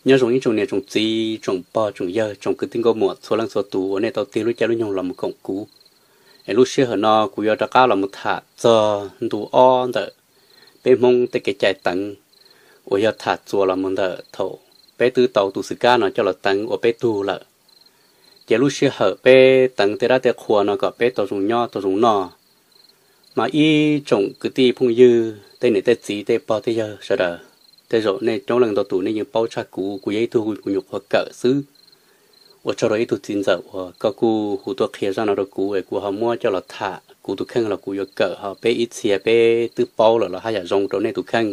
Nyob zoo ib tsoom niam tsoom txiv, tsoom pog tsoom yawg, tsoom kwv tij nkauj muam txhua leej txhua tus uas nej tau tig lub caij lub nyoog los mus koom kuv. Es lub sij hawm no kuv yuav rov qab los mus tham txog ntu ob ntawm peb Hmoob tej kev cai teev, uas yog tham txuas los mus ntawm thaum peb twb tau tus xwm kab no coj los teev ua peb tug lawm. Ces lub sij hawm peb teev tej dab tej qhua no kom peb tau zoo nyob tau zoo noj, mas ib tsoom kwv tij phooj ywg, tej niam tej txiv, tej pog tej yawg sawv daws, tej zaum nej coob leej ntau tus nej yeej paub tshaj kuv, kuv yog ib tug kuv nyuam qhuav kawm xwb. Ua tsaug rau ib tug txiv ntxawm uas koj kuj hu tuaj qhia zaj no rau kuv es kuv ho muab coj los tham. Kuv tus kheej los kuv yuav kawm, ho peb ib txhia peb twb paub lawm los haj yam zoo rau nej tus kheej.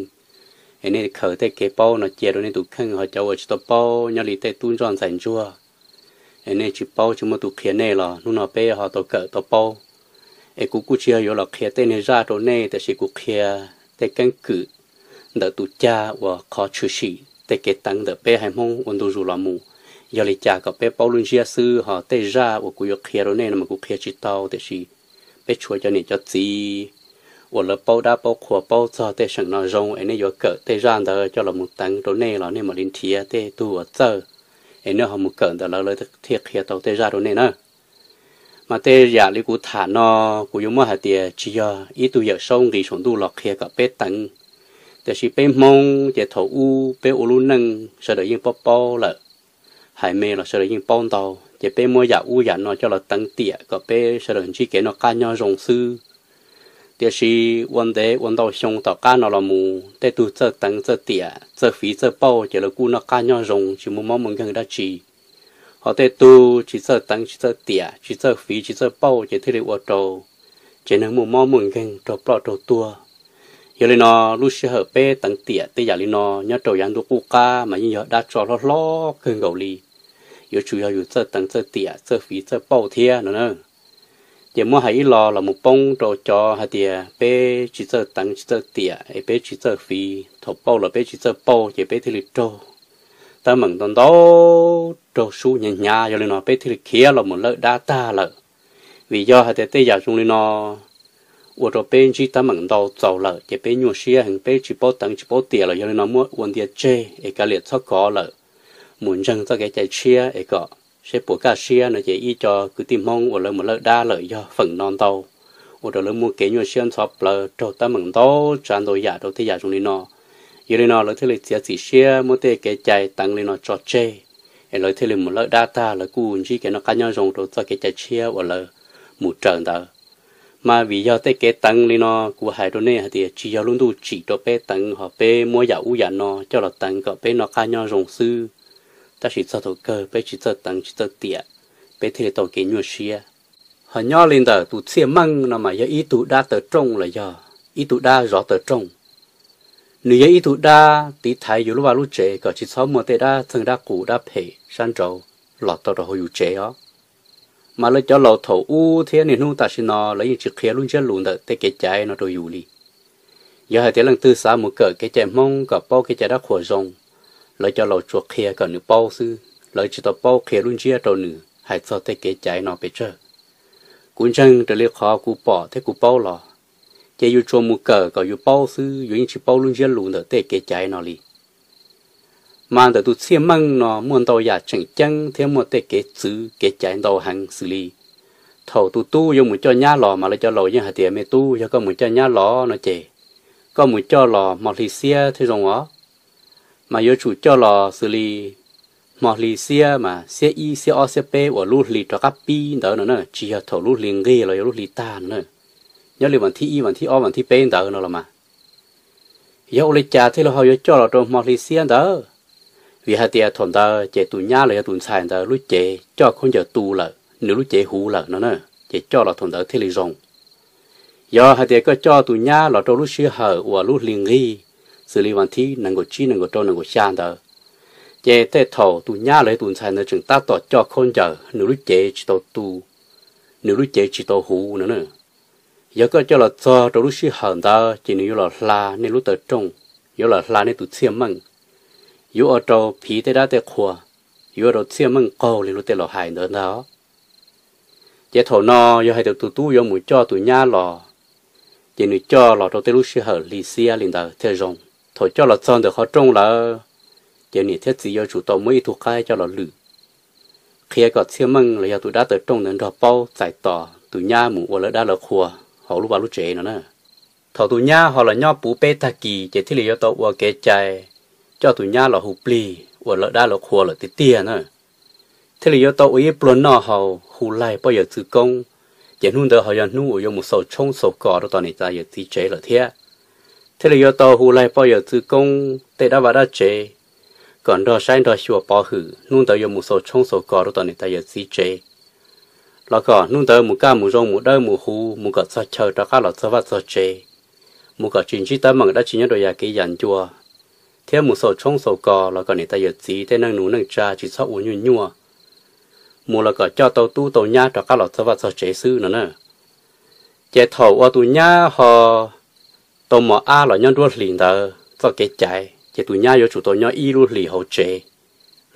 Es nej khaws tej kev paub no cia rau nej tus kheej, ho cov uas tsis tau paub nyob li tej tub ntsuag ntxhais ntsuag, es nej tsis paub tsis muaj tus qhia nej los hnub no peb ho tau kawm tau paub. Es kuv kuj tsis yog yuav los qhia tej niag zaj rau nej, tiam sis kuv qhia tej keeb kwm ntawm tus cag uas qhov tshwm sim tej kev teev ntawm peb haiv Hmoob ua ntu zus los mus. Yog li cas kom peb paub lub ntsiab xwb, ho tej zaj uas kuv yuav qhia rau nej no mas kuv qhia tsis tau, tiam sis peb tshuav cov niam cov txiv uas lawv paub dab paub qhua paub txog tej seem no zoo, es nej yuav kawm tej zaj ntawd coj los mus teev rau nej los nej mam li nrhiav tej tug uas txawj, es nej ho mus kawm ntawm lawv, lawv thiaj qhia tau tej zaj rau nej na. Mas tej yam li kuv tham no, kuv yuav muab hais tias tsis yog ib tug yawm saub nqis saum ntuj los qhia kom peb teev, tiam sis peb Hmoob ces thaum ub peb ua lub neej sawv daws yeej paub paub lawm, hais me los sawv daws yeej paub ntau, ces peb muab yam ub yam no coj los teev tiam kom peb sawv daws ntsib kev noj qab nyob zoo xwb. Tiam sis ua ntev ua ntau xyoo tom qab no los mus, tej tug txawj teev txawj tiam, txawj fiv txawj pauj ces lawv kuj noj qab nyob zoo tsis muaj mob muaj nkeeg dab tsi. Ho tej tug tsis txawj teev tsis txawj tiam, tsis txawj fiv tsis txawj pauj ces thiaj li ua rau tsev neeg muaj mob muaj nkeeg raug ploj raug tuag. Yog li no, lub sij hawm peb teev tiam tej yam li no nyob rau yav ntuj qub qab mas yeej yog dab tsov hlob hlob kawg nkaus li. Yuav tsum yog yus txawj teev txawj tiam txawj fiv txawj pauj thiab no na. Ces muab hais ib los los mus poob rau cov hais tias peb tsis txawj teev tsis txawj tiam es peb tsis txawj fiv, thaum pauj los peb tsis txawj pauj ces peb thiaj li raug teeb meem ntau ntau, raug sub hnyav hnyav. Yog li no peb thiaj li khiav los mus lawj dab tag lawm. Vim yog hais tias tej yam zoo li no ua rau peb ntsib teeb meem ntau txaus lawm ces peb nyuaj siab heev, peb tsis paub teev tsis paub tiam lawm. Yog li no muab ua ntias tseg es kav liam txhob kov lawm, mus ntseeg txoj kev cai tshiab es kom seb puas kaj siab no. Ces ib co kwv tij Hmoob uas lawv mus lawj dab lawm yog feem no ntau, ua rau lawv muaj kev nyuaj siab ntxhov plawv, raug teeb meem ntau tsav ntau yam rau tej yam zoo li no. Yog li no lawv thiaj li txiav txim siab muab tej kev cai teev li no tso tseg, es lawv thiaj li mus lawj dab tag, lawv kuj ntsib kev noj qab nyob zoo rau txoj kev cai tshiab uas lawv mus raws ntawd. Mas vim yog tej kev teev li no, kuv hais rau nej hais tias tsis yog lub ntuj tsim rau peb teev, ho peb muab yam ub yam no coj los teev kom peb noj qab nyob zoo xwb. Tab sis txog thaum kawg peb tsis txawj teev tsis txawj tiam, peb thiaj li tau kev nyuaj siab. Ho nyob li ntawm tus txhiaj meej no mas yog ib tug dab taw rooj los yog ib tug dab zov taw rooj. Nws yog ib tug dab tiv thaiv yus lub vaj lub tsev kom tsis txhob muaj tej dab txeeg dab qus dab phem sab nraud los tau rau hauv yus tsev os. Mas lawv cov laus thaum ub thiab niaj hnub tam sim no lawv yeej tsis qhia lub ntsiab lus ntawm tej kev cai no rau yus li. Yog hais tias leej twg xav mus kawm kev cai Hmoob kom paub kev cai dab qhuas zoo, lawv cov laus tsuas qhia kom nws paub xwb, lawv tsis tau paub qhia lub ntsiab rau nws hais txog tej kev cai no pes tsawg. Kuv ntseeg raws li qhov kuv pom thiab kuv paub los, ces yus tsuas mus kawm kom yus paub xwb, yus yeej tsis paub lub ntsiab lus ntawm tej kev cai no li. Mas ntawm tus txhiaj meej no muaj ntau yam tseem ceeb thiab muaj tej kev txwv kev cai ntau heev xws li, thaum tus tub yuav mus coj nyab los mas lawv cov laus yeej hais tias, me tub, yog koj mus coj nyab los no ces koj mus coj los hmo hli xiab thiaj zoo os. Mas yuav tsum coj los xws li hmo hli xiab mas xiab ib xiab ob xiab peb uas lub hli rov qab pib ntawd no na, tsis yog thaum lub hli nqig los yog lub hli tag no na. Nyob li vas thib ib vas thib ob vas thib peb ntawd no los mas, yog ua li cas thiaj li ho yuav coj los rau hmo hli xiab ntawd? Vim hais tias thaum ntawd ces tus nyab los yog tus ntxhais ntawd lub cev coj khaub ncaws tu lawm, nws lub cev huv lawm no na, ces coj los thaum ntawd thiaj li zoo. Yog hais tias koj coj tus nyab los rau lub sij hawm uas lub hli nqig, xws li vas thib nees nkaum tsib nees nkaum rau nees nkaum xya ntawd, ces tej thaum tus nyab los yog tus ntxhais ntawd tseem tab tom coj khaub ncaws, nws lub cev tsis tau tu, nws lub cev tsis tau huv no na. Yog koj coj los txog rau lub sij hawm ntawd ces nws yuav los hla nej lub taw rooj, yuav los hla nej tus txhiaj meej, yuav ua rau phiv tej dab tej qhua, yuav ua rau txhiaj meej qaug li luag tej laus hais ntawd ntag. Ces thaum no yog hais tias tus tub yuav mus coj tus nyab los, ces nws coj los rau tej lub sij hawm hli xiab li ntawd thiaj zoo. Thaum coj los txog ntawm qhov rooj lawm, ces niam thiab txiv yuav tsum tau muab ib tug qaib coj los lwm, qhia kom Txhiaj Meej los yog tus dab taw rooj ntawd nrog paub txais tos tus nyab mus ua lawv dab lawv qhua hauv lub vaj lub tsev no na. Thaum tus nyab ho los nyob puv peb tag kis ces thiaj li yuav tau ua kev cai coj tus nyab los hu plig ua lawv dab lawv qhua lawm tiag tiag na. Thiaj li yuav tau ua ib pluag noj haus hu laig poj yawm txwv koob, ces hnub ntawd ho yog hnub uas yuav mus xaus tshoob xaus kos rau tom niam tais yawm txiv tsev lawm thiab. Thiaj li yuav tau hu laig poj yawm txwv koob tej dab vaj dab tsev kom nrog saib nrog xyuas pov hwm hnub ntawd yuav mus xaus tshoob xaus kos rau tom niam tais yawm txiv tsev, los kom hnub ntawd mus kaj mus zoo mus dawb mus huv mus kom txog chaw rov qab los txog vaj txog tsev, mus kom tsis ntsib teeb meem dab tsi nyob rau yam kev yam ncua, thiab mus xaus tshoob xaus kos los kom niam tais yawm txiv tej neej nus neej tsa tsis txhob ua nyuaj nyuaj, mus los kom coj tau tub tau nyab rov qab los txog vaj txog tsev xwb no na. Ces thaum uas tus nyab ho tau mos ab los nyob nruab hlis ntawd txoj kev caiv ces tus nyab yuav tsum tau nyob ib lub hlis hauv tsev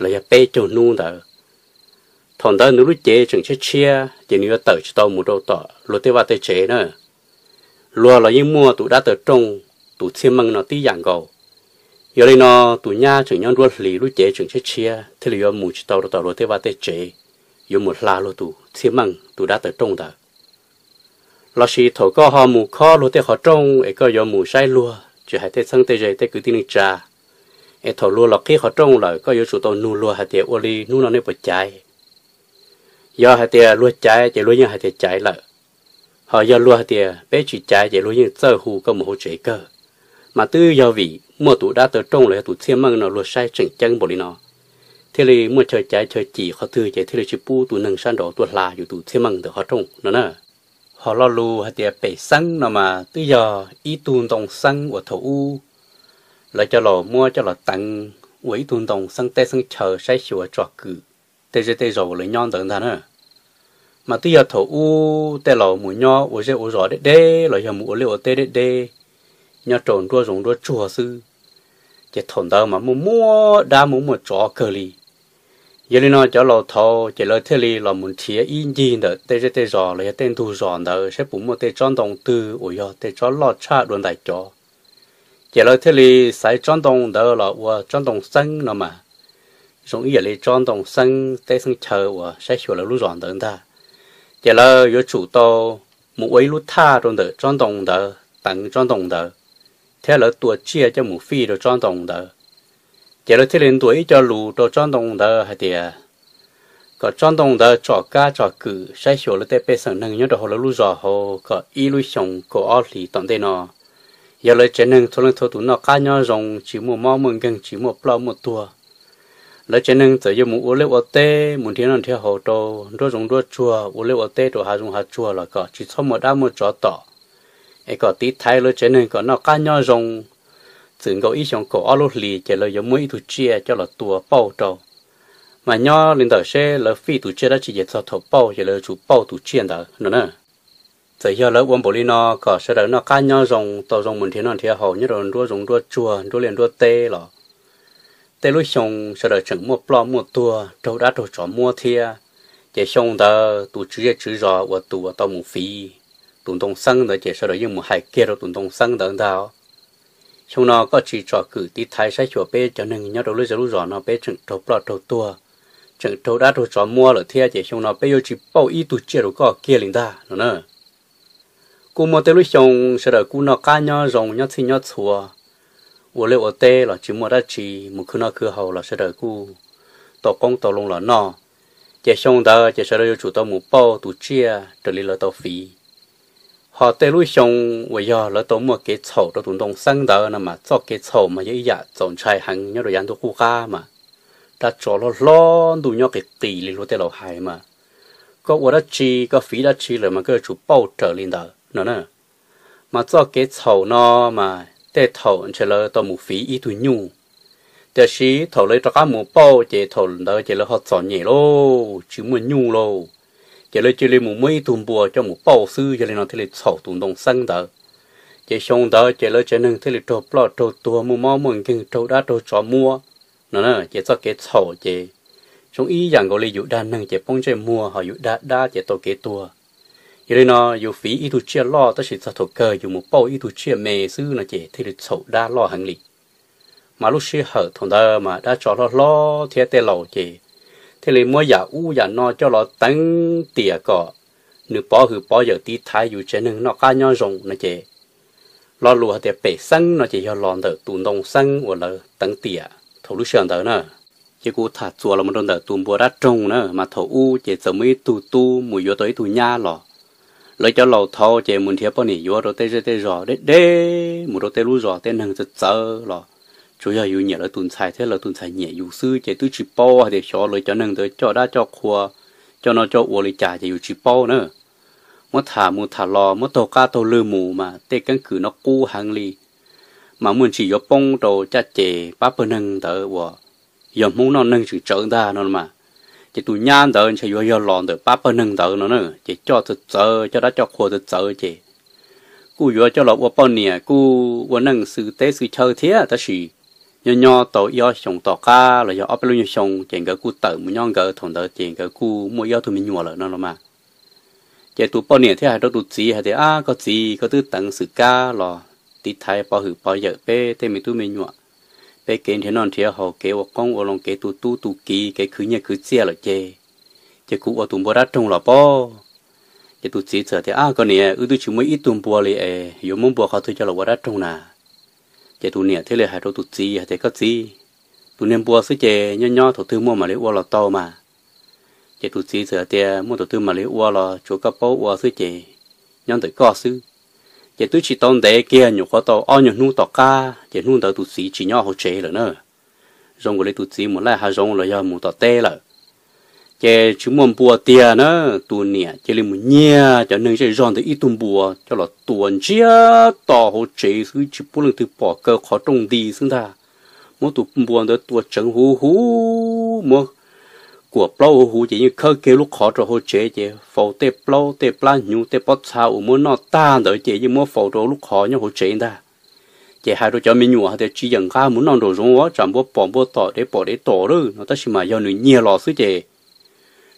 los yog peb caug hnub ntawd. Thaum ntawd nws lub cev tseem tshiab tshiab ces nws yuav tawm tsis tau mus rau tom luag tej vaj tej tsev na. Luag los yeej muaj tus dab taw rooj, tus Txhiaj Meej no tib yam nkaus. Yog li no, tus nyab tseem nyob nruab hlis lub cev tseem tshiab tshiab thiaj li yuav mus tsis tau rau tom luag tej vaj tej tsev, yuav mus hla luag tus Txhiaj Meej tus dab taw rooj ntawd. Lossis thaum koj ho mus khob luag tej qhov rooj es koj yuav mus saib luag tsis hais tej txheeb tej ze tej kwv tij neej tsa, es thaum luag los qhib qhov rooj lawm koj yuav tsum tau nug luag hais tias ua li hnub no nej puas caiv. Yog hais tias luag caiv ces luag yeej hais tias caiv lawm. Ho yog luag hais tias peb tsis caiv ces luag yeej txawj hu koj mus hauv tsev kawg. Mas twb yog vim muaj tus dab taw rooj los yog tus Txhiaj Meej no luag saib tseem ceeb npaum li no, thiaj li muaj chaw caiv chaw cim qhov twg ces thiaj li tsis pub tus neeg sab nraud tuaj hla yus tus Txhiaj Meej ntawm qhov rooj no na. Ho lo lus hais tias pem xeeb no mas twb yog ib tug ntoo xeeb uas thaum ub lawv cov laus muab coj los teev ua ib tug ntoo xeeb teb xeeb chaw saib xyuas tsom kwm tej zej tej zos uas lawv nyob ntawd ntag na. Mas twb yog thaum ub tej laus mus nyob ua zej ua zos deb deb los yog mus ua liaj ua teb deb deb nyob rau nruab zoov nruab tsuag xwb, ces thaum ntawd mas muaj muaj dab muaj muaj tsov kawg li. Yog li no cov laus thaud ces lawv thiaj li los mus nrhiav ib ncig ntawm tej zej tej zos los yog tej ntug zos ntawd saib puas muaj tej tsob ntoo twg uas yog tej tsob loj tshaj dua ntais cov. Ces lawv thiaj li xaiv tsob ntoo ntawd los ua tsob ntoo xeeb no mas zoo ib yam li tsob ntoo xeeb teb xeeb chaw uas saib xyuas lawv lub zos ntawd ntag. Ces lawv yuav tsum tau mus ua ib lub thaj rau ntawm tsob ntoo ntawd, teev tsob ntoo ntawd, thiab lawv tua tsiaj coj mus fij rau tsob ntoo ntawd. Ces lawv thiaj li ntuas ib co lus rau tsob ntoo ntawd hais tias kom tsob ntoo ntawd tsom kab tsom kwm saib xyuas lawv tej pej xeem neeg nyob rau hauv lawv lub zos hauv kom ib lub xyoo kaum ob hlis tom ntej no, yog lawv tsev neeg txhua leej txhua tus noj qab nyob zoo, tsis muaj mob muaj nkeeg, tsis muaj ploj muaj tuag. Lawv tsev neeg txawm yuav mus ua liaj ua teb, mus nrhiav noj nrhiav haus rau nruab zoov nruab tsuag, ua liaj ua teb rau hav zoov hav tsuag los kom tsis txhob muaj dab muaj tsov tom, es kom tiv thaiv lawv tsev neeg kom noj qab nyob zoo. Txwm nkaus ib xyoo kaum ob lub hlis ces lawv yuav muab ib tug tsiaj coj los tua pauj rau. Mas nyob li ntawm seb lawv fij tus tsiaj dab tsi ces txog thaum pauj ces lawv yuav tsum pauj tus tsiaj ntawd no na. Txawm yog lawv ua npaum li no kom sawv daws noj qab nyob zoo, tau zoo mus nrhiav noj nrhiav haus nyob rau nruab zoov nruab tsuag, nruab liaj nruab teb los tej lub xyoo sawv daws tseem muaj ploj muaj tuag, raug dab raug tsov muab thiab. Ces xyoo ntawd tus tswv zej tswv zos uas tus uas tau mus fiv tus ntoo xeeb ntawd ces sawv daws yeej mus hais kiag rau tus ntoo xeeb ntawd ntag. Xyoo no koj tsis tsom kwm tiv thaiv saib xyuas peb cov neeg nyob rau lub zej lub zos no peb tseem raug ploj raug tuag, tseem raug dab raug tsov muab lawm thiab, ces xyoo no peb yuav tsis pauj ib tug tsiaj rau koj kiag li ntag no na. Kuj muaj tej lub xyoo sawv daws kuj noj qab nyob zoo nyob txhij nyob txhua, ua liaj ua teb los tsis muaj dab tsi, mus khwv noj khwv haus los sawv daws kuj tau qoob tau loo los noj. Ces xyoo ntawd ces sawv daws yuav tsum tau mus pauj tus tsiaj raws li lawv tau fiv. Ho tej lub xyoo uas yog lawv tau muaj kev txhaum rau tus ntoo xeeb ntawd no mas txoj kev txhaum mas yog ib yam txaus ntshai heev nyob rau yav ntuj qub qab mas dab tsov hlob hlob ntuj nyob qis qis li luag tej laus hais mas koj ua dab tsi koj fiv dab tsi lawm mas koj yuav tsum pauj raws li ntawd no na. Mas txoj kev txhaum no mas tej thaum ntshe lawv tau mus fiv ib tug nyuj, tiam sis thaum lawv rov qab mus pauj ces thaum ntawd ces lawv ho txom nyem lauj, tsis muaj nyuj lauj. Ces lawv cia li mus muab ib tug npua coj mus pauj xwb, yog li no thiaj li txhaum tus ntoo xeeb ntawd. Ces xyoo ntawd ces lawv tsev neeg thiaj li raug ploj raug tuag, muaj mob muaj nkeeg, raug dab raug tsov muab no. Ces txoj kev txhaum ces zoo ib yam nkaus li yus dag neeg ces poob ntsej muag, ho yus dag dab ces tau kev tuag. Yog li no yus fiv ib tug tsiaj loj tab sis txog thaum kawg yus mus pauj ib tug tsiaj me xwb no ces thiaj li txhaum dab loj heev li. Mas lub sij hawm thaum ntawd mas dab tsov hlob hlob thiab tej laus ces thiaj li muab yam ub yam no coj los teev tiam kom nws pov hwm pov yawm tiv thaiv yus tsev neeg noj qab nyob zoo no ces lo lus hais tias pem xeeb no ces yog los ntawm tus ntoo xeeb uas lawv teev tiam thaum lub sij hawm ntawd na. Ces kuv tham txuas los rau ntawm tus npua dab roog na mas thaum ub ces txawm muaj ib tug tub mus yuav tau ib tug nyab los. Lawv cov laus thaud ces mus nrhiav poj niam yuav rau tej zej tej zos deb deb, mus rau tej lub zos tej neeg txawv txawv los tsuas yog yus nyiam lawv tus ntxhais thiab lawv tus ntxhais nyiam yus xwb ces twb tsis paub hais tias xyov lawv cov neeg ntawd coj dab coj qhua, coj noj coj ua li cas ces yus tsis paub na. Muab tham mus tham los muab taug qab taug lwg mus mas tej keeb kwm no qub heev li, mas muaj ntsis yuav poob rau caj ces pab pawg neeg ntawd uas yog Hmoob noj neeg tseem tsawv ntag no mas. Ces tus nyab ntawd ntshai yuav yog los ntawm pab pawg neeg ntawd no na, ces coj txawv txawv, coj dab coj qhua txawv txawv ces kuj yuav coj los ua poj niam kuj ua neej xws teb xws chaw thiab tab sis nyob nyob tau ib ob xyoos tom qab los yog ob peb lub nyuag xyoo ces nkawd kuj tawm mus nyob nkawd, thaum ntawd ces nkawd kuj muaj ib ob tug me nyuam lawm no los mas. Ces tus poj niam thiaj hais rau tus txiv hais tias, Ab, koj txiv, koj twb teev xwm kab los tiv thaiv pov hwm pov yawm peb tej me tub me nyuam, peb kev nrhiav noj nrhiav haus, kev ua qoob ua loo, kev tu tub tu kiv, kev khwv nyiaj khwv txiaj lawm ces, ces kuv ua tus npua dab roog los pob. Ces tus txiv txawm tias, Ab, koj niam, wb twb tsis muaj ib tug npua li es yuav muab npua qhov twg coj los ua dab roog na? Ces tus niam thiaj li hais rau tus txiv hais tias, Koj txiv, tus niag npua xwb ces nyob nyob thaum twg muaj mam li ua los tau mas. Ces tus txiv txawm hais tias, Muaj thaum twg mam li ua los tsuav koj paub ua xwb ces nyob ntawm koj xwb. Ces twb tsis tau ntev kiag, nyuam qhuav tau ob nyuag hnub tom qab ces hnub ntawd tus txiv tsis nyob hauv tsev lawm na. Zoo nkaus li tus txiv mus laij hav zoov los yog mus tom teb lawm. Ces tsis muaj npua tiag na, tus niam cia li mus nyiag cov neeg zej zog ntawd ib tug npua coj los tua ntsiag to hauv tsev xwb, tsis pub leej twg pom, kaw qhov rooj nti xwb ntag. Muab tus npua ntawd tua tseev huv huv, muab kuam plaub huv huv ces yeej khawb kiag lub qhov rau hauv tsev ces faus tej plaub tej plab hnyuv tej pob txha uas muab noj tag ntawd ces yeej muab faus rau lub qhov nyob hauv tsev ntag. Ces hais rau cov me nyuam hais tias, Tsis yeem nqa mus noj nraum zoov, tsam npua pom npua tom, dev pom dev tom lawm no, tab sis mas yog nws nyiag los xwb ces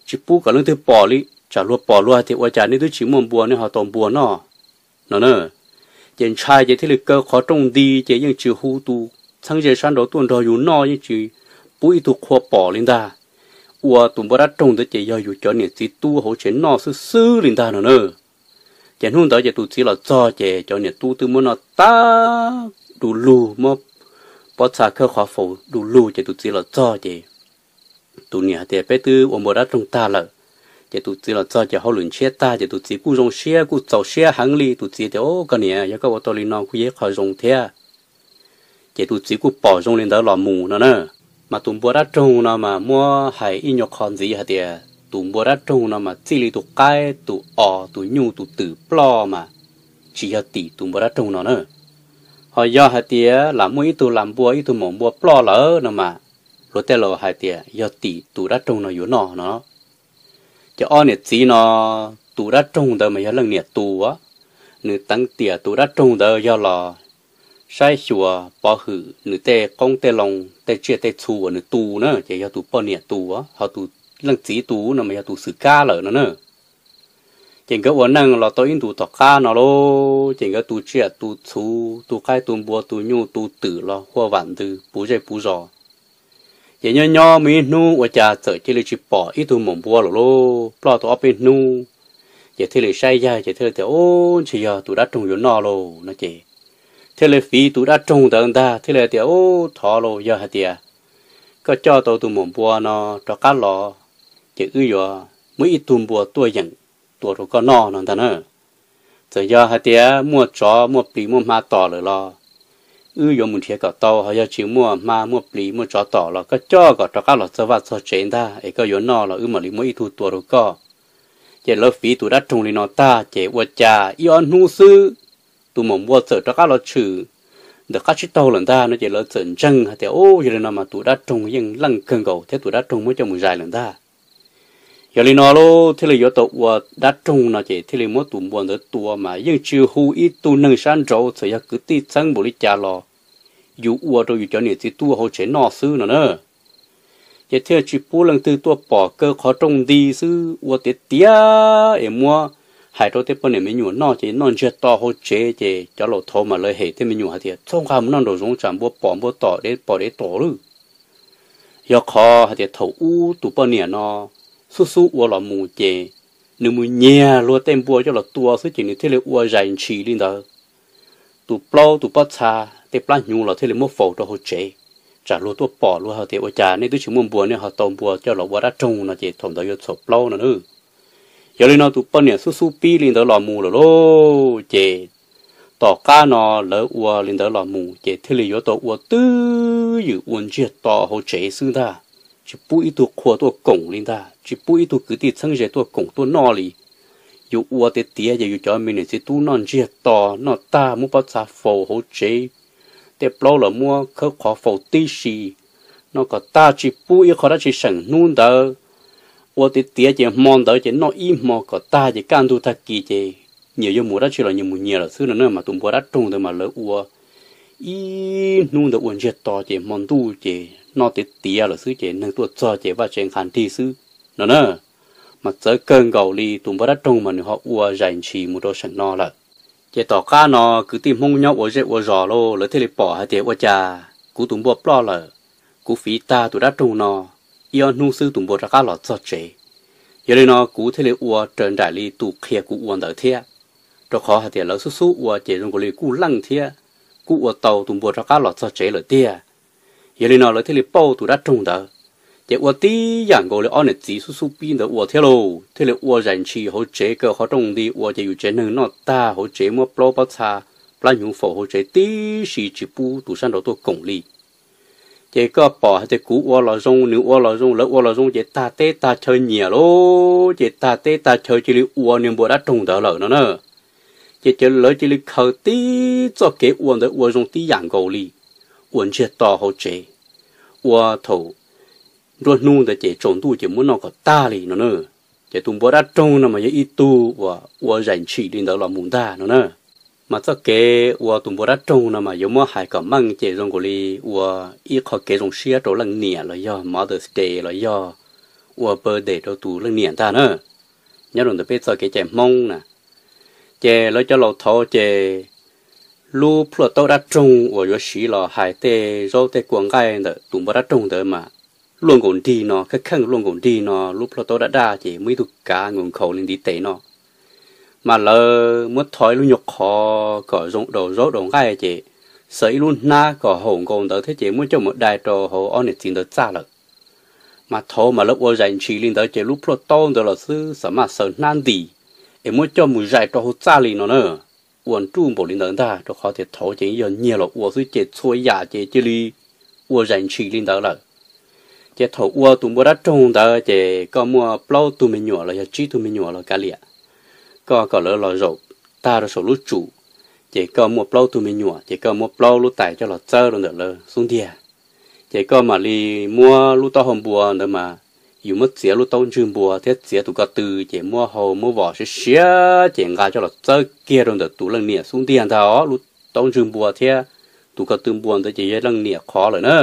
tsis pub kom leej twg pom li, tsam luag pom luag hais tias, Ua cas nej twb tsis muaj npua nej ho tau npua noj? no na. Ces ntshai ces thiaj li kaw qhov rooj nti ces yeej tsis hu tus txheeb ze sab nraud tuaj nrog yus noj, yeej tsis pub ib tug qhua pom li ntag. Ua tus npua dab roog ntawd ces yog yus cov niam txiv tub hauv tsev noj xwb xwb li ntag no na. Ces hnub ntawd ces tus txiv los txog ces cov niam tub twb muab noj tag du lug, muab pob txha khawb qhov faus du lug ces tus txiv los txog ces tus niam hais tias, Peb twb ua npua dab roog tag lawm. Ces tus txiv los txog ces hauj lwm ntshiab tag ces tus txiv kuj zoo siab kuj txaus siab heev li. Tus txiv tias, Au, koj niam, yog koj ua tau li no kuj yog ib qho zoo thiab. Ces tus txiv kuj pom zoo li ntawd los mus no na. Mas tus npua dab roog no mas muab hais ib nyuag qho ntxiv hais tias tus npua dab roog no mas txij li tus qaib, tus os, tus nyuj, tus twm ploj mas tsis yog tim tus npua dab roog no na. Ho yog hais tias lam muaj ib tug lam npua, ib tug maum npua ploj lawm no mas luag tej laus hais tias yog tim tus dab roog no yuav noj no. Ces ob niam txiv no, tus dab roog ntawd mas yog leej niam tus, nws teev tiam tus dab roog ntawd yog los saib xyuas pov hwm nws tej qoob tej loo, tej tsiaj tej txhu uas nws tu na, ces yog tus poj niam tus, ho tus leej txiv tus no mas yog tus xwm kab lawm no na. Ces nkawd ua neej los tau ib ntus tom qab no lauj, ces nkawd tu tsiaj tu txhu, tu qaib tu npua tu nyuj tu twm los huaj vam ntws puv zej puv zos. Ces nyob nyob muaj ib hnub ua cas txawm cia li tsis pom ib tug maum npua lawm lauj, ploj tau ob peb hnub. Ces thiaj li saib yaig ces thiaj li tias, Ub, ntshe yog tus dab roog yuav noj lauj no ces thiaj li fiv tus dab roog ntawd ntag, thiaj li tias, Ub, thov lauj, yog hais tias koj coj tau tus maum npua no rov qab los, ces wb yuav muab ib tug npua tuaj yeem tua rau koj noj no ntag na. Txawm yog hais tias muaj tsov muaj plis muaj hma tom lawm los wb yuav mus nrhiav kom tau, ho yog tsis muaj hma muaj plis muaj tsov tom los koj coj kom rov qab los txog vaj txog tsev ntag, es koj yuav noj los wb mam li muab ib tug tua rau koj. Ces lawv fiv tus dab roog li no tag ces ua cas ib ob hnub xwb, tus maum npua txawm rov qab los tshwm ntawm qab tsib taug lawm ntag no ces lawv txawm ntseeg hais tias, Ub, yog li no mas tus dab roog yeej leej kawg nkaus thiab tus dab roog muab coj mus zais lawm ntag. Yog li no lauj, thiaj li yuav tau ua dab roog no ces thiaj li muab tus npua ntawd tua mas yeej tsis hu ib tug neeg sab nraud, txawm yog kwv tij txheeb npaum li cas los yus ua rau yus cov niam txiv tub hauv tsev noj xwb no na. Ces thiaj tsis pub leej twg tuaj pom, kaw qhov rooj nti xwb, ua tiav tiav es muab hais rau tej poj niam me nyuam noj ces noj ntsiag to hauv tsev, ces cov laus thaud mas lawv hem tej me nyuam hais tias txhob nqa mus noj nraum zoov tsam npua pom npua tom dev pom dev tom lawm. Yog qhov hais tias thaum ub tus poj niam no xub xub ua los mus ces nws mus nyiag luag tej npua coj los tua xwb ces nws thiaj li ua zais ntshis li ntawd. Tus plaub tus pob txha tej plab hnyuv los thiaj li muab faus rau hauv tsev, tsam luag tuaj pom luag hais tias ua cas nej twb tsis muaj npua nej ho tau npua coj los ua dab roog no ces thaum ntawd yuav txhaum plaub no na. Yog li no tus poj niam xub xub pib li ntawd los mus lawm lauj, ces tom qab no lawv ua li ntawd los mus ces thiaj li yuav tau ua twj ywm ua ntsiag to hauv tsev xwb ntag. Tsis pub ib tug qhua tuaj koom li ntag, tsis pub ib tug kwv tij txheeb ze tuaj koom tuaj noj li. Yus ua tiav tiav ces yus cov me niam txiv tub noj ntsiag to, noj tag muab pob txha faus hauv tsev, tej plaub los muab khawb qhov faus tib si, noj kom tag tsis pub ib qho dab tsi seem hnub ntawd. Ua tiav tiav ces hmo ntawd ces noj ib hmo kom tag ces kaj ntug tag kis ces nyias yuav mus dab tsi los nyias mus nyias lawm xwb no na. Mas tus npua dab roog ntawd mas lawv ua ib hnub ntawd ua ntsiag to ces hmo ntuj ces noj tiav tiav lawm xwb ces neeg tuaj txog ces vaj tsev nqhis nrig xwb no na. Mas txawv kawg nkaus li tus npua dab roog mas nws ho ua zais ntshis mus rau seem no lawm. Ces tom qab no kwv tij Hmoob nyob ua zej ua zos lauj, lawv thiaj li pom hais tias ua cas kuv tus npua ploj lawm, kuv fiv tag tus dab roog no, ib ob hnub xwb tus npua rov qab los txog tsev. Yog li no kuv thiaj li ua raws nraim li tus qhia kuv ua ntawd thiab, rau qhov hais tias lawv xub xub ua ces zoo nkaus li kuj leej thiab, kuj ua tau tus npua rov qab los txog tsev lawm tiag. Yog li no lawv thiaj li pauj tus dab roog ntawd. Ces ua tib yam nkaus li ob niam txiv xub xub pib ntawd ua thiab lauj, thiaj li ua zais ntshis hauv tsev kaw qhov rooj nti ua ces yus tsev neeg noj tag hauv tsev muab plaub pob txha plab hnyuv faus hauv tsev tib si tsis pub tus sab nraud tuaj koom li. Ces koj pom hais tias kuv ua los zoo, nws ua los zoo, lawv ua los zoo ces tag teb tag chaw nyiam lauj, ces tag teb tag chaw cia li ua niag npua dab roog ntawd lawm no na. Ces lawv cia li khaws tib txoj kev ua ntawd ua zoo tib yam nkaus li, ua ntsiag to hauv tsev, ua thaum nruab hnub ntawd ces tsaus ntuj ces muab noj kom tag li no na. Ces tus npua dab roog no mas yog ib tug uas ua zais ntshis li ntawd los mus ntag no na. Mas txoj kev ua tus npua dab roog no mas yuav muab hais kom meej ces zoo nkaus li ua ib qho kev zoo siab rau leej niam los yog Mother's Day los yog ua birthday rau tus leej niam ntag na. Nyob rau ntawm peb txoj kev cai Hmoob na, ces lawv cov laus thaud ces lub plhuaj taub dab roog uas yuav siv los hais tej zaub tej kua nqaij ntawm tus npua dab roog ntawd mas luaj nkaus nrig no, kheej kheej luaj nkaus nrig no, lub plhuaj taub daj daj ces muaj ib tug kav nkaus nkhaus li ntiv tes no. Mas lawv muab tho ib lub nyuag qhov kom zoo daus zaub daus nqaij ces xaws ib lub hnab kom haum nkaus ntawd thiab ces muab coj mus dai rau hauv ob niam txiv ntawd txaj lawm. Mas thaud mas lawv ua zais ntshis li ntawd ces lub plhuaj taub ntawd los xwb xav maj xaws hnab nti es muab coj mus zais rau hauv txaj li no na. Ua nruj npaum li ntawd ntag, rau qhov tias thaud ces yog nyiag los ua xwb ces txhua yam ces cia li ua zais ntshis li ntawd lawm. Ces thaum ua tus npua dab roog ntawd ces koj muaj plaub tug me nyuam los yog tsib tug me nyuam los kav liam, koj kom lawv los zaum tag rau saum lub tsum, ces koj muaj plaub tug me nyuam ces koj muab plaub lub tais coj los txawb rau ntawm lawv xub ntiag. Ces koj mam li muab lub taub hau npua ntawd mas yus muab txiav lub taub ntswg npua thiab txiav tus ko tw ces muab hau muab vom siav siav ces nqa coj los txawb kiag rau ntawm tus leej niam xub ntiag ntag os. Lub taub ntswg npua thiab tus ko tw npua ntawd ces yog leej niam qhov lawm na.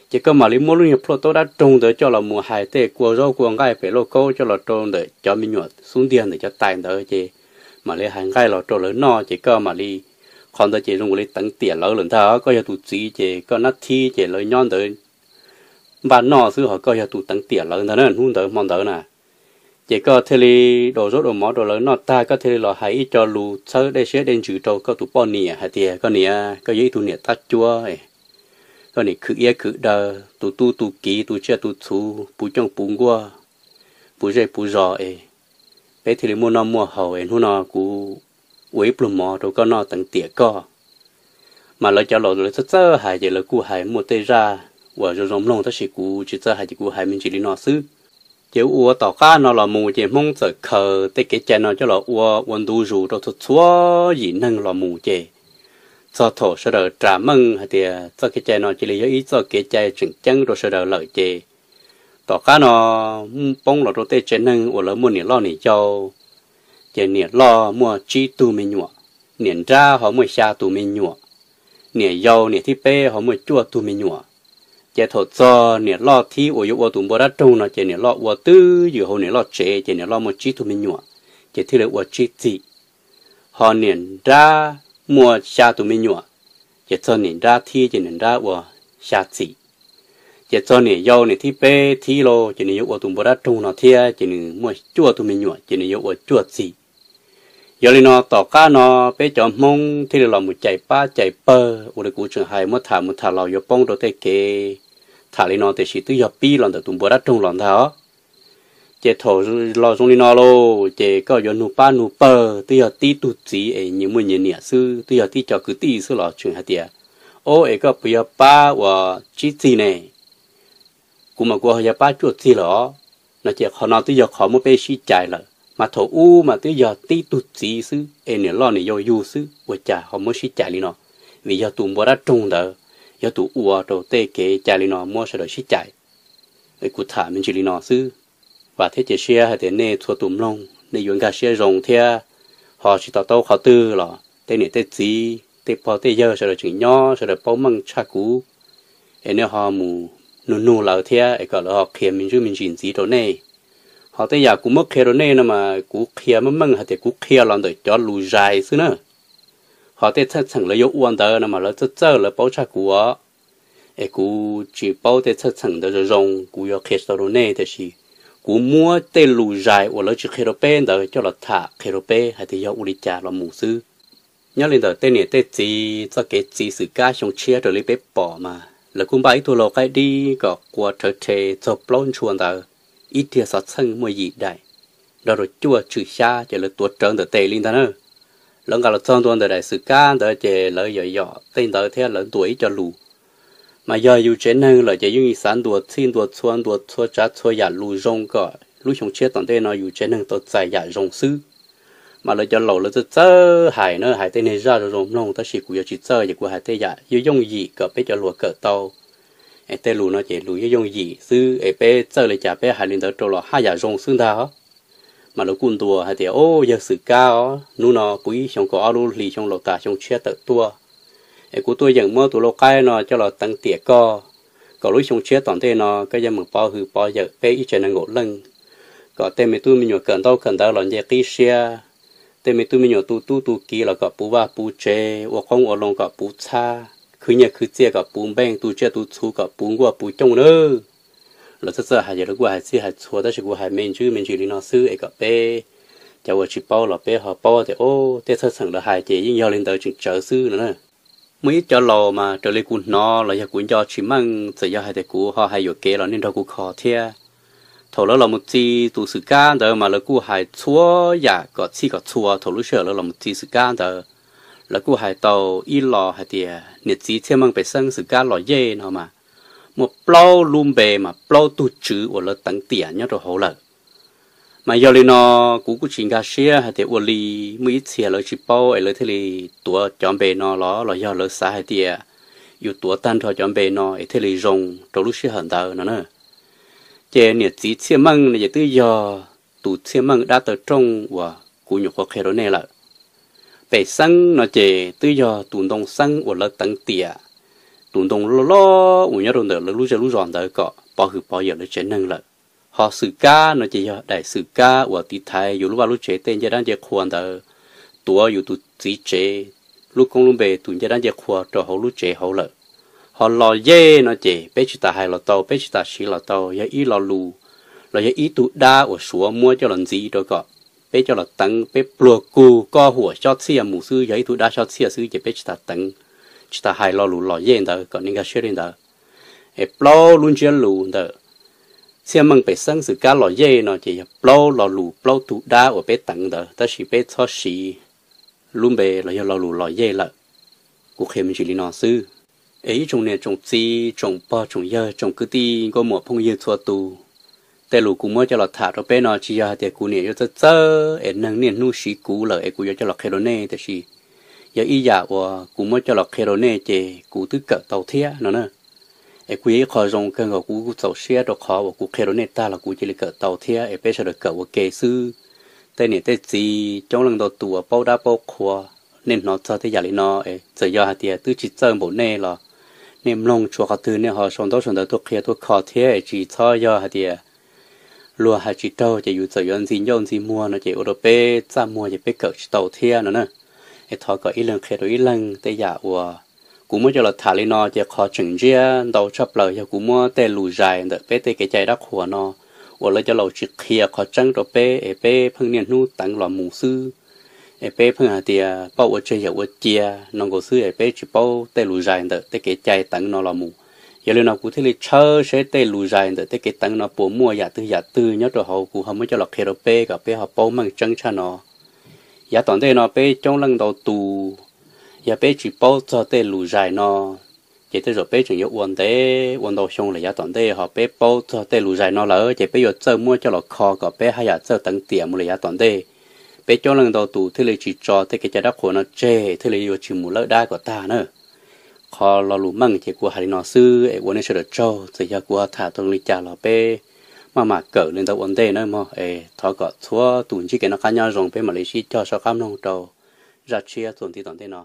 Ces koj mam li muab lub nyuag plhuaj taub dab roog ntawd coj los mus hais tej kua zaub kua nqaij pem lauj kaub coj los rau ntawm cov me nyuam xub ntiag ntawm cov tais ntawd ces mam li hais nqaij los rau lawv noj ces koj mam li, qhov ntawd ces zoo li teev tiam lawv lawm ntag. Koj yog tus txiv ces koj nab thib ces lawv nyob ntawd npaj noj xwb, ho koj yog tus teev tiam lawv ntag na, hnub ntawd hmo ntawd na. Ces koj thiaj li daus zaub daus mov rau lawv noj tag koj thiaj li los hais ib co lus txhawb dej siab dej ntsws rau koj tus poj niam hais tias koj niam, koj yog ib tug niam tab cuab, koj niam khwv iab khwv daw, tus tub tus kiv, tus tsiaj tus txhuv, puv cooj puv nkuaj, puv zej puv zos es peb thiaj li muaj noj muaj haus es hnub no kuv ua ib pluag mov rau koj noj teev tiam koj. Mas lawv cov laus lawv txawj txawj hais ces lawv kuj hais muaj tej zaj uas zoo zoo mloog tab sis kuv tsis txawj hais ces kuv hais me ntsis li no xwb. Ces ua tom qab no los mus ces Hmoob txawm khaws tej kev cai no coj los ua ua ntu zus rau txhua txhua yim neeg los mus ces txog thaum sawv daws ras meej hais tias txoj kev cai no cia li yog ib txoj kev cai tseem ceeb rau sawv daws lawm ces tom qab no poob los rau tej tsev neeg uas lawv muaj niam loj niam yau, ces niam loj muaj tsib tug me nyuam, niam nrab ho muaj xya tus me nyuam, niam yau niam thib peb ho muaj cuaj tug me nyuam. Ces thaum txog niam loj thib uas yuav ua tus npua dab roog no ces niam loj ua twj ywm hauv niam loj tsev ces niam loj muaj tsib tug me nyuam. ces thiaj li ua tsib txim. Ho niam nrab muaj xya tus me nyuam, ces txog niam nrab thib ces niam nrab ua xya txim. Ces txog niam yau niam thib peb thib lauj, ces nws yuav ua tus npua dab roog no thiab, ces nws muaj cuaj tug me nyuam, ces nws yuav ua cuaj txim. Yog li no tom qab no peb cov Hmoob thiaj li los mus cais pab cais pawg, ua li kuv tseem hais muab tham mus tham los yuav poob rau tej kev tham li no, tiam sis twb yog pib los ntawm tus npua dab roog los ntag os. Ces thaum los zoo li no lauj, ces koj yuav nug pab nug pawg twb yog tib tug txiv es nyias muaj nyias niam xwb, twb yog tib co kwv tij xwb los tseem hais tias, o, es koj puas yog pab ua tsib txim ne? Kuv mas kuv ho yog pab cuaj txim lawm os. No ces qhov no twb yog qhov muab peb sib cais lawm, mas thaum ub mas twb yog tib tug txiv xwb es niam loj niam yau yug xwb, ua cas ho muab sib cais li no? Vim yog tus npua dab roog ntawd yog tus ua rau tej kev cai li no muab sawv daws sib cais. Kuv tham me ntsis li no xwb, vam thiab cia siab hais tias nej txhua tus mloog nej yuav nkag siab zoo thiab. Ho tsis to taub qhov twg los tej niam tej txiv tej pog tej yawg sawv daws tseem nyob, sawv daws paub meej tshaj kuv, es nej ho mus nug nug lawv thiab es kom lawv ho qhia me ntsis me ntsis ntxiv rau nej. Ho tej yam kuv muab qhia rau nej no mas kuv qhia meej meej hais tias kuv qhia los ntawm cov lus zais xwb na. Ho tej txheej txheem lawv yuav ua ntawd no mas lawv txawj txawj lawv paub tshaj kuv os. Es kuv tsis paub tej txheej txheem ntawd zoo zoo, kuv yuav qhia tsis tau rau nej, tiam sis kuv muab tej lus zais uas lawv tsis qhia rau peb ntawd coj los tham qhia rau peb hais tias yog ua li cas los mus xwb. Nyob li ntawm tej niam tej txiv txoj kev txi xwm kab xyoo tshiab raws li peb pom mas lawv kuj npaj ib tug lau qaib dib kom qua rhawv rhe txog plaub ntshua ntawd, ib riag xov txheej muaj yim daim, nrog rau cuaj tswm xyab ces lawv tuav rawv ntawm tes li ntag na. Lawv nqa los txog ntua ntawm daim xwm kab ntawd ces lawv yom yom tej ntawd thiab lawv ntuas ib co lus. Mas yog yus tsev neeg lawm ces yeej xav ntuas txhij ntuas txhua, ntuas txhua tsav txhua yam lus zoo kom lub xyoo tshiab tom ntej no yus tsev neeg tau txais yam zoo xwb. Mas lawv cov laus lawv txawj txawj hais na, hais tej niag zaj zoo zoo mloog, tab sis kuv yuav tsis txawj ces kuv hais tej yam yooj yooj yim kom peb cov hluas kawm tau. Es tej lus no ces lus yooj yooj yim xwb, es peb txawj li cas peb hais li ntawd rau los haj yam zoo xwb ntag. Mas lawv kuj ntuas hais tias, o, yawg xwm kab os, hnub no puv ib xyoo kaum ob lub hlis xyoo laus tas xyoo tshiab tawm tuaj, es kuv tuaj yeem muab tus lau qaib no coj los teev tiam koj, kom lub xyoo tshiab tom ntej no koj yeej meem pov hwm pov yawm peb ib tsev neeg nkaum leej, kom tej me tub me nyuam kawm ntaub kawm ntawv los nce qib siab, tej me tub me nyuam tu tub tu kiv los kom puv vaj puv tsev, ua qoob ua loo kom puv txhab, khwv nyiaj khwv txiaj kom puv npeej, tu tsiaj tu txhuv kom puv nkuaj puv cooj nawb. Lawv txawj txawj hais ces lawv kuj hais txhij hais txhua, tab sis kuv hais me ntsis me ntsis li no xwb es kom peb cov uas tsis paub los peb ho paub tias, o, tej txheej txheem lawv hais ces yeej yog li ntawd tseem tsawv xwb no na. Muaj ib cov laus mas raws li kuv hnov los yog kuv nco tsis meej, txawm yog hais tias kuv ho hais yuam kev los nej nrog kuv kho thiab. Thaum lawv los mus txi tus xwm kab ntawd mas lawv kuj hais txhua yam kom txhij kom txhua. Thaum lub sij hawm lawv los mus txi xwm kab ntawd, lawv kuj hais tau ib lo hais tias niam txiv txhiaj meej pem xeeb xwm kab los yej no mas muaj plaub lub npe mas plaub tug tswv uas lawv teev tiam nyob rau hauv lawm. Mas yog li no, kuv kuj tsis nkag siab hais tias ua li muaj ib txhia lawv tsis paub es lawv thiaj li tuav cov npe no los, los yog lawv xav hais tias yus tuav tag nrho cov npe no es thiaj li zoo rau lub sij hawm ntawd no na. Ces niam txiv txhiaj meej no ces twb yog tus txhiaj meej dab taw rooj uas kuv nyuam qhuav qhia rau nej lawm. Pem xeeb no ces twb yog tus ntoo xeeb uas lawv teev tiam, tus ntoo loj loj uas nyob rau ntawm lawv lub zej lub zos ntawd kom pov hwm pov yawm lawv tsev neeg lawm. Ho xwm kab no ces yog daim xwm kab uas tiv thaiv yus lub vaj lub tsev tej ncej dab ncej qhua ntawd, tuav yus tus txiv tsev lub koob lub npe tus ncej dab ncej qhua rau hauv lub tsev hauv lawm. Ho los yej no ces peb tsis tas hais los tau, peb tsis tas siv los tau, yog ib lo lus los yog ib tug dab uas Suav muab coj los ntxiv rau kom peb coj los teev peb pluag kug koj huam xyob txhiaj mus xwb, yog ib tug dab xyob txhiaj xwb ces peb tsis tas teev, tsis tas hais lo lus los yej ntawd kom nej nkag siab li ntawd. Es plaub lub ntsiab lus ntawm txhiaj meej pem xeeb xwm kab los yej no ces yog plaub lo lus plaub tug dab uas peb teev ntawd, tab sis peb txhob siv lub npe los yog lo lus los yej lawm. Kuv qhia me ntsis li no xwb. Es ib tsoom niam tsoom txiv tsoom pog tsoom yawg tsoom kwv tij nkauj muam phooj ywg txhua tus, tej lus kuv muab coj los tham rau peb no tsis yog hais tias kuv niam yuav txawj txawj es neeg niaj hnub siv kuv lawm es kuv yuav coj los qhia rau nej, tiam sis yog ib yam uas kuv muab coj los qhia rau nej ces kuv twb kawm tau thiab no na. Es kuj yog ib qho zoo kawg nkaus, kuv kuj txaus siab rau qhov uas kuv qhia rau nej tag los kuv cia li kawm tau thiab es peb sawv daws kawm ua ke xwb. Tej niam tej txiv coob leej ntau tus uas paub dab paub qhua, nej hnov txog tej yam li no es txawm yog hais tias twb tsis txawj npaum nej los nej mloog tshuav qhov twg nej ho sau ntaub sau ntawv tuaj qhia tuaj kho thiab es tsis txhob yog hais tias luag hais tsis raug ces yus txawm yuav ntxi ncauj ntxi muag no ces ua rau peb txaj muag ces peb kawm tsis tau thiab no na. Es thov kom ib leeg qhia rau ib leeg tej yam uas kuv muab coj los tham li no ces qhov tseem ntsiab ntau tshaj plaws yog kuv muab tej lus zais ntawm peb tej kev cai dab qhuas no uas lawv cov laus tsis qhia qhov tseeb rau peb es peb pheej niaj hnub teev los mus xwb. Es peb pheej hais tias pauj ua tseg yawm ua cia no nkaus xwb es peb tsis paub tej lus zais ntawm tej kev cai teev no los mus. Yog li no kuv thiaj li tshawb seb tej lus zais ntawm tej kev teev no puas muaj yam twg yam twg nyob rau hauv kuv ho muab coj los qhia rau peb kom peb ho paub meej tseeb tshaj no. Yav tom ntej no peb coob leej ntau tus, yog peb tsis paub txog tej lus zais no ces tej zaum peb tseem yuav ua ntev ua ntau xyoo lawm yav tom ntej, ho peb paub txog tej lus zais no lawm ces peb yuav txawj muab coj los kho kom peb haj yam txawj teev tiam mus lawm yav tom ntej. Peb coob leej ntau tus thiaj li tsis tso tej kev cai dab qhuas no tseg thiaj li yuav tsis mus lawb dab kom tag na. Qhov lo lus meej ces kuv hais li no xwb es ua nej sawv daws tsaug, txawm yog kuv ho tham tau li cas los peb maj mam kawm li ntawd ua ntej na mog. Es thov kom txhua tus ntsib kev noj qab nyob zoo, peb mam li sib cog soj qab mloog rau zaj tshiab txuas nti tom ntej no.